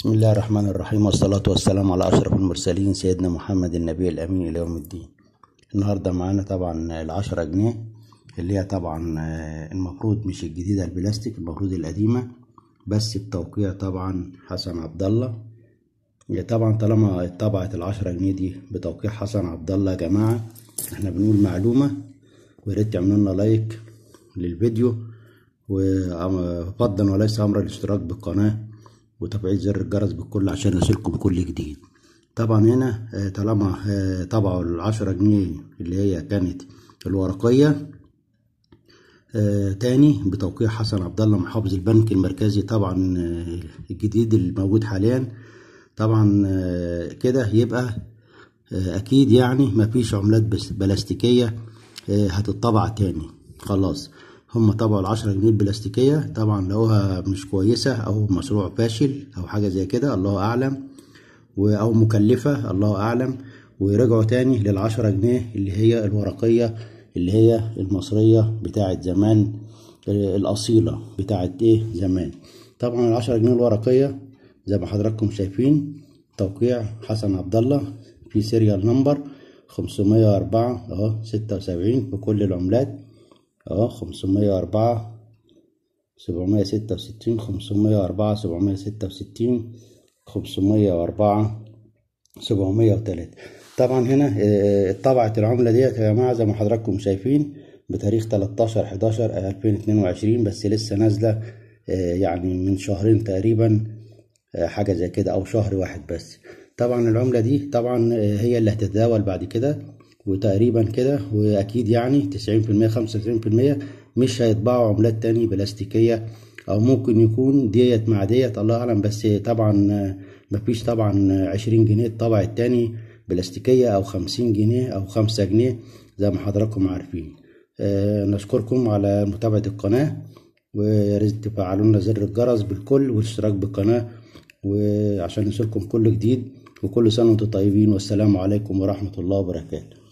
بسم الله الرحمن الرحيم، والصلاة والسلام على أشرف المرسلين سيدنا محمد النبي الأمين إلى يوم الدين. النهاردة معانا طبعا 10 جنيه اللي هي طبعا المفروض مش الجديدة البلاستيك، المفروض القديمة، بس بتوقيع طبعا حسن عبد الله. طبعا طالما اتطبعت 10 جنيه دي بتوقيع حسن عبد الله يا جماعة، احنا بنقول معلومة، وياريت تعملوا لنا لايك للفيديو، وفضلا وليس امرا الاشتراك بالقناة وتفعيل زر الجرس بالكل عشان يصلكم كل جديد. طبعا هنا طالما طبعوا 10 جنيه اللي هي كانت الورقية تاني بتوقيع حسن عبد الله محافظ البنك المركزي، طبعا الجديد الموجود حاليا، طبعا كده يبقى اكيد يعني مفيش عملات بلاستيكية هتطبع تاني. خلاص هم طبعوا 10 جنيه البلاستيكية، طبعا لقوها مش كويسة او مشروع فاشل او حاجة زي كده الله اعلم، او مكلفة الله اعلم، ورجعوا تاني لل10 جنيه اللي هي الورقية اللي هي المصرية بتاعت زمان، الاصيلة بتاعت ايه زمان. طبعا 10 جنيه الورقية زي ما حضراتكم شايفين توقيع حسن عبد الله في serial number 504 اهو 76 في كل العملات اهو 504 766 504 766 504 703. طبعا هنا اتطبعت العملة ديت يا جماعة زي ما حضراتكم شايفين بتاريخ 13/11/2022، بس لسه نازلة يعني من شهرين تقريبا، حاجة زي كده او شهر واحد بس. طبعا العملة دي طبعا هي اللي هتتداول بعد كده، وتقريبا كده واكيد يعني 90% 95% مش هيطبعوا عملات تاني بلاستيكية، او ممكن يكون ديت مع ديت الله اعلم، بس طبعا مفيش طبعا 20 جنيه اتطبعت تاني بلاستيكية او 50 جنيه او 5 جنيه زي ما حضراتكم عارفين. نشكركم على متابعة القناة، ويا ريت تفعلوا لنا زر الجرس بالكل والاشتراك بالقناة وعشان يوصلكم كل جديد، وكل سنة وانتم طيبين، والسلام عليكم ورحمة الله وبركاته.